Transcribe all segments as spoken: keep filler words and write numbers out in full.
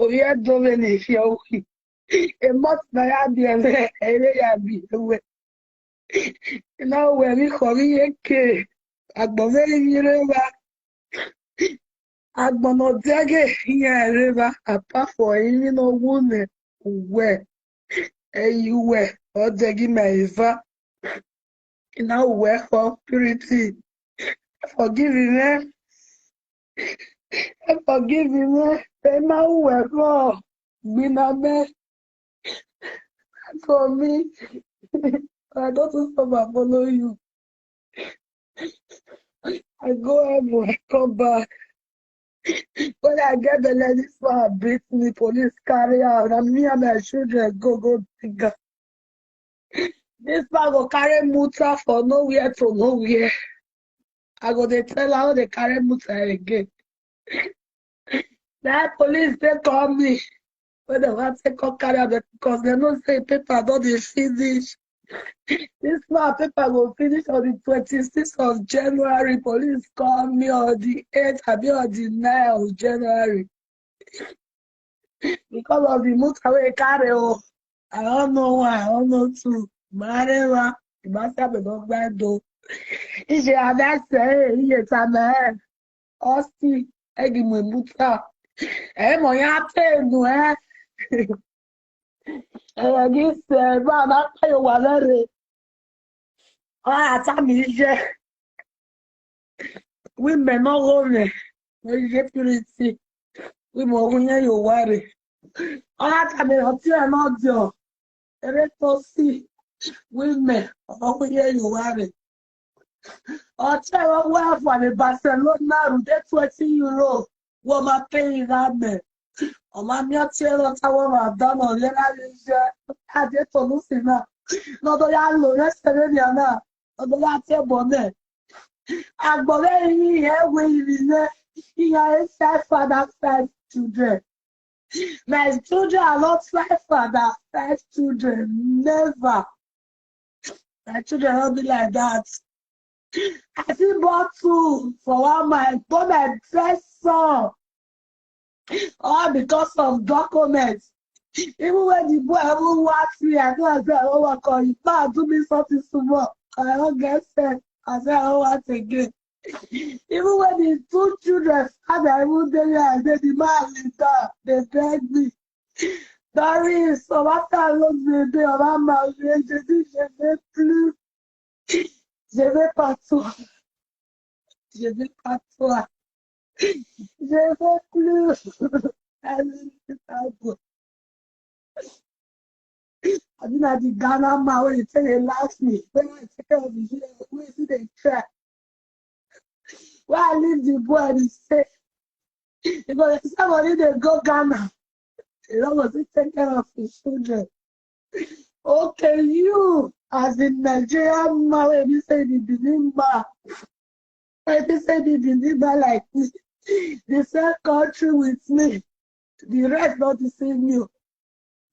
Oye dove ne fia uhi. E mot na ya bi eve, ere ya bi ewe. Na we mi khori eke. Agbo very yireva. Agbo no dege ya reva. Apart for him no wune we. E iwe o degi me eva. Na we for purity. Forgive me. Forgive me. Ema we for me na me. For me, I don't stop and follow you. I go heaven, I come back. When I get belle, this man beat me, police carry out, and me and my children go go bigger. This man go carry muta for nowhere to nowhere. I go dey tell her how they carry muta again. That police they call me. When they want to call carry out because they know say paper don't dey finish. This man paper go finish on the twenty-sixth of January. Police call me on the eighth, I be on the ninth of January. Because of the muta wey carry o. I don't know why, I don't know too. Mareva, Ibasa be don gbado. Ije adase, ije tame. Osti, egi mwe muta. E mo ya te nu e. E gi se ba na pa yo wa lere. Ah, ata mi je. Women no women. No je purity. Women ogun ye yo ware. Ona ta me oti e no dio. Ere to si. Women ogun ye yo ware. Oti e wa for the Barcelona ru de twenty euro. Wo ma pay that man. O ma mi oti e lo ta wo ma da no le na le je. A de to lu si na. No do ya lo re se re ni ana. O do ya te bo me. Agbore yi he we yi ne. He has five father, five children. My children are not five father, five children. Never. My children not be like that. I see bought two for one my for my first son. All because of documents. Even when the boy even want me, I know I say I don't want call you. Ma do me something small. I don't get sense. I say I don't want again. Even when the two children father even dey where I dey, the man is down. They beg me. Doris, on va faire l'autre bébé, on va marier. Je dis, je veux plus. Je veux pas toi. Je veux pas toi. Je veux plus. Allez, c'est pas bon. I mean, na the Ghana man wey dey tell dey laugh me. When I take care of the video, wey see dey try. When I leave the boy, dey say, because somebody dey go Ghana, they don't want to take care of his children. Okay, you as the Nigerian man, wey be say the Benin man, wey be say the Benin man like me, the same country with me, the rest not the same you.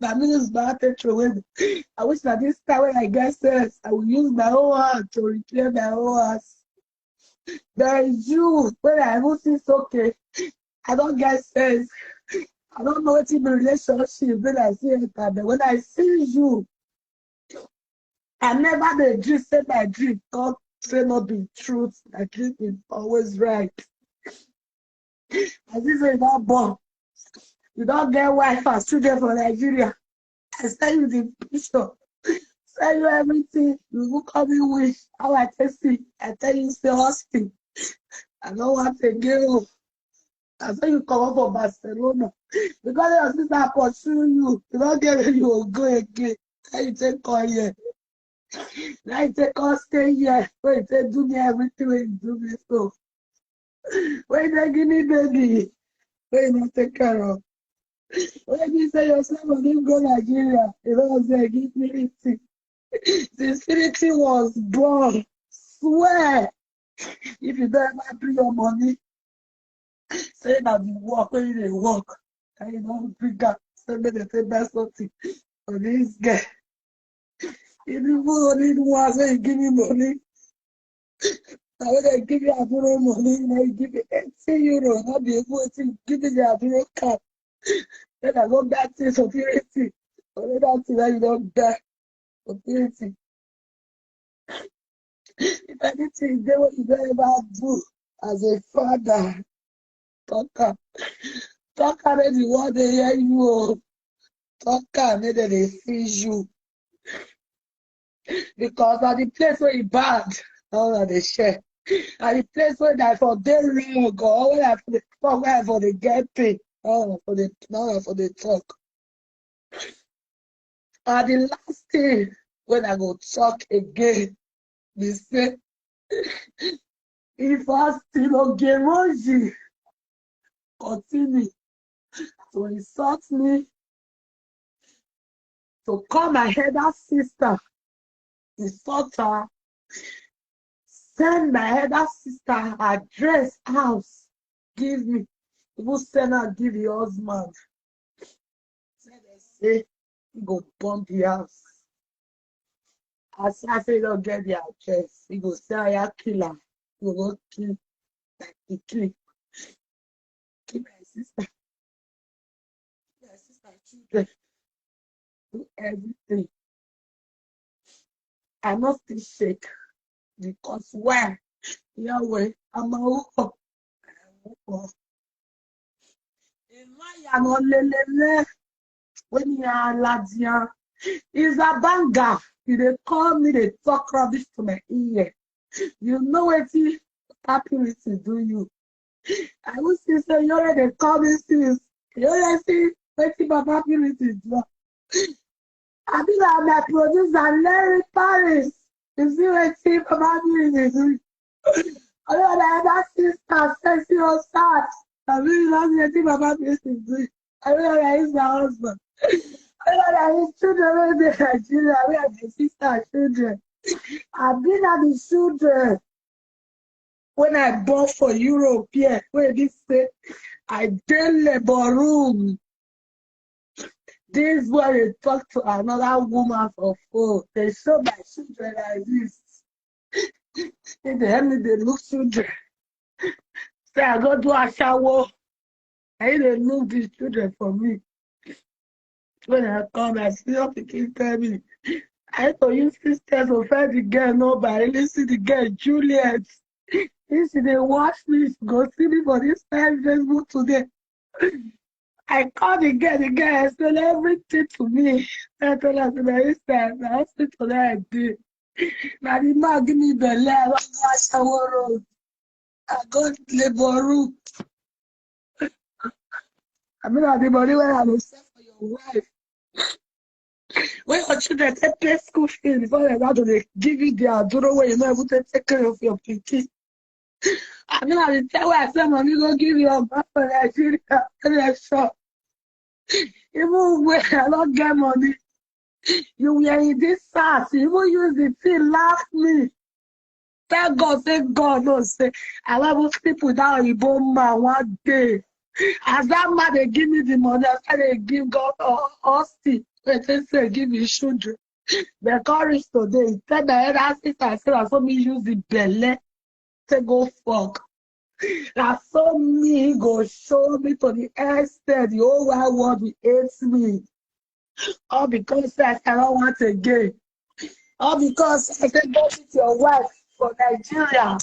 That means bad take away me. I wish that this time when I get sense, I will use my own hand to repair my own house. There is you when I even see it's okay. I don't get sense. I don't know what in the relationship when I see it, but when I see you, I never dey dream say my dream God say no be truth. My dream is always right. As if say you don born, you don get wife and children for Nigeria. I send you the picture, send you everything. You go call me wish how I take see. I tell you say Austin, I don't want again. I say you come up for Barcelona because your sister pursue you. You don't get where you go again. How you take call here? Now you take call stay here. Where you take do me everything when you do me so. When you give me baby, when you not take care of. When you say yourself when you go Nigeria, you don't say give me anything. Sincerity was born. Swear. If you don't ever bring your money, say that the work when you dey work, and you don't bring up, say make they take buy something for this girl. If you go only the ones when you give me money, now when they give you aduro money, now you give me eighty euro, not be able to give me the aduro card. Then I go back to security. Only that thing that you don't get security. If anything, they will never do as a father. Talk am. Talk am, make the world dey hear you. Oh. Talk am, make dem dey see you. Because at the place where you bad, all of the share. At the place where I for dey wrong, or where I for the fuck, where I for the get pain, all for the, all for the talk. And the last thing when I go talk again, we say, if I still don't get continue to insult me, to call my elder sister, insult her, send my elder sister address house, give me, even send her give your husband. Say they say he go burn the house. As I say don't get the address, he go say I kill her. He go go kill like he kill. Kill my sister. Kill my sister children. Do everything. I no still shake because why? Yahweh, I'm a whore. I'm a whore. When you are Ladia, is a banger. You dey call me, they talk rubbish to my ear. You know what happiness to do you. I will see say you already call me since. You already see what Papa Purity do. I be like my producer Larry Paris. You see what Papa Purity do. All the other sister sexy or sad. I really love you, Papa Purity do. I really like his husband. I really like his children wey dey Nigeria, wey are the sister children. I be like the children when I born for Europe here, wey be say I dey labor room. This boy dey talk to another woman for phone. They show my children like this. If they help me, they look children. Say I go do ashawo. I dey look these children for me. When I come, I see your pikin tell me. I go use sisters to find the girl number. I really see the girl, Juliet. If she dey watch me, she go see me for this time Facebook today. I call the girl, the girl explain everything to me. I tell her say na this time, na hospital na I dey. Na the man give me belle, I wan go ashawo road. I go labor room. I mean, na the money wey I go send for your wife. When your children take pay school fees before they go to dey give you their duro wey you no even take take care of your pikin. I mean, na the time wey I send money go give your man for Nigeria, wey dey shop. Even when I no get money, you were in this house. You even use the thing laugh me. Thank God, say God no say I wan even sleep with that oyibo man one day. As that man dey give me the money, I say dey give God uh, hostage. They take say give his children. They come reach today. Tell my elder sister say na so me use the belle take go fuck. Na so me go show me to the extent the whole wide world will hate me. All because say I cannot want again. All because I say go meet your wife for Nigeria.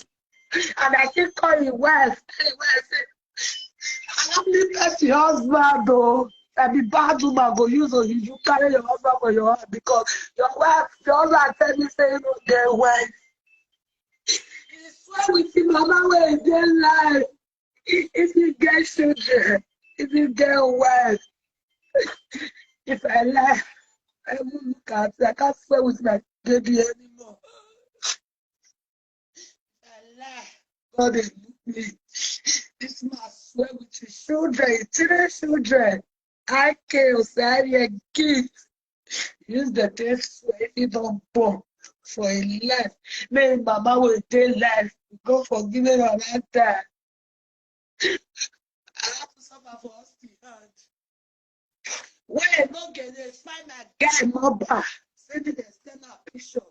And I still call your wife. Tell your wife say, I don't need that your husband though. I be bad woman go use or you carry your husband for your hand because your wife, your husband tell me say you no get wife. He swear with him mama wey dey life. If you get children, if you get wife, if I lie, I won't look at you. I can't swear with my baby anymore. If I lie, God dey look me. This man swear with his children, his three children. I K Osari and kids. Use the test swear if he don born for a life. May mama will dey life. God forgive him and I die. I have to suffer for hospital hand. When I no get dey find my guy number, say me dey send am picture.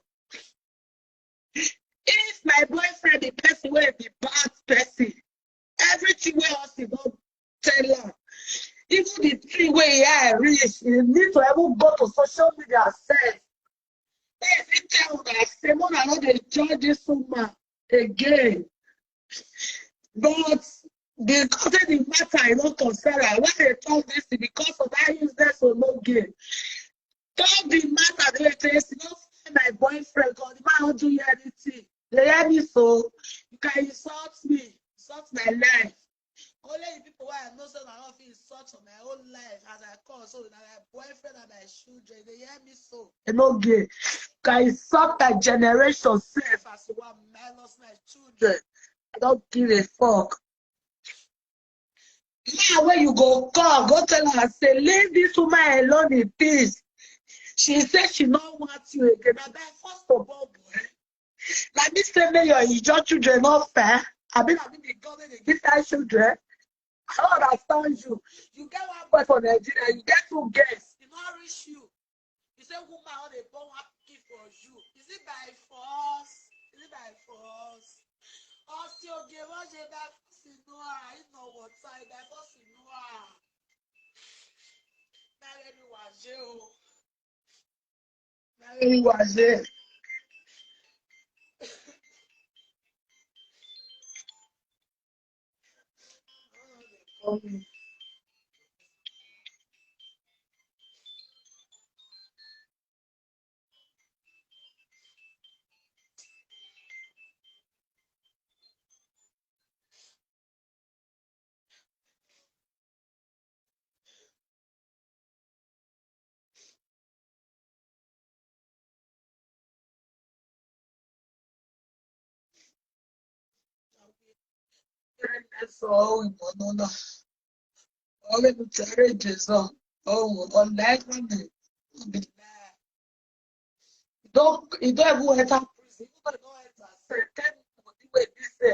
If my boyfriend be person wey be bad person, everything wey hospital don tell am, Even the thing wey I reach, you need to even go to social media sef. If you tell that, say, "Mona, no dey judge this woman again." But because of the matter, I don't concern her. When they talk this thing, because of that useless Onoge. Talk the matter, they say, "She don't find my boyfriend, God, the man don't do you anything." They hear me so, you can insult me, insult my life. Only the people who I know say I don't feel insult on my own life as I call. So now my boyfriend and my children, they hear me so. They no gay. Can insult my generation self as one minus my children. I don't give a fuck. Now when you go call, go tell her, say, "Leave this woman alone in peace." She said she don't want you again. And by first of all, boy, like this same mayor, you your children not fair. I mean, I mean, the government they give their children. I don't understand you. You get one boy for Nigeria, you get two girls. It not reach you. You say woman how they born one pikin for you. Is it by force? Is it by force? Ọsẹ oge wọn ṣe by force inú à, iná wọ̀tá by force inú à. Mẹ́rin ni wà ṣe o. Mẹ́rin ni wà ṣe. Don't, you don't even enter prison. You don't enter certain money wey be say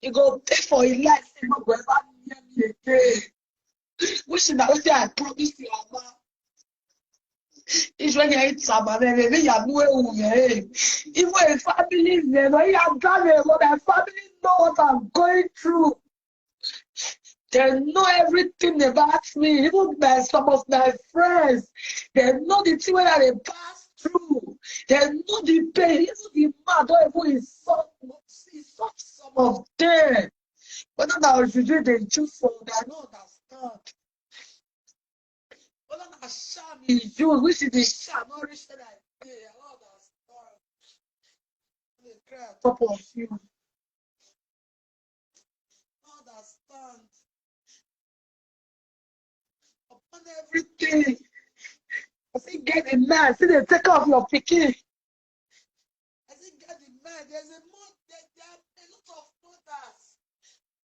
you go pay for your life. You no go ever near me again. Which is na wetin I promise you, Mama. It's when you eat some of them, maybe you have no way. Even a family, you know, you have done it, but my family know what I'm going through. They know everything about me. Even my, some of my friends, they know the thing that they pass through. They know the pain. Even the man don't even insult, insult some of them. Whether na juju they choose for, I don't understand. Whether na sham is you, which is the sham, not rich like me. I don't understand. They cry on top of you. I don't understand. Upon everything, I say get the man, see they take off your pikin. I say get the man. There's a mo- there, there are a lot of mothers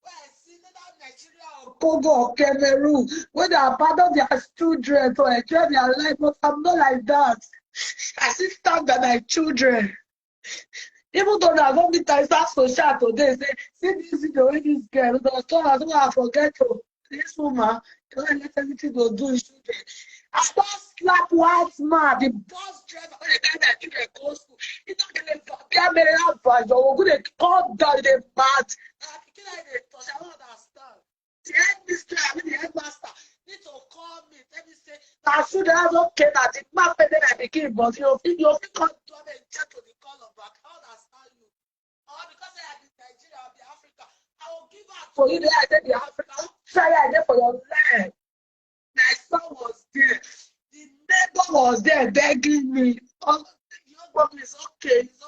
where I see either Nigeria or Congo or Cameroon where they abandon their children to enjoy their life, but I'm not like that. I still stand by my children. Even though I don't meet her, it's social today. Say, see this video with this girl. Because so as I forget to this woman, don't let anything go do his children. I don't slap white man, the bus driver when they tell their children go school. He don't get a Fabia Mera Vajo. We're gonna call down the bad. I don't understand. The headmistress, I mean the headmaster, need to call me, tell me say, "Na should have okay na the man pay my pikin, but you fit you fit come do me check to the call of back." I don't understand you. Or because I be Nigeria, I be Africa, I will give out for you. There I dey the Africa, try I dey for your life. My son was there. The neighbor was there begging me. Oh, the young woman is okay. It's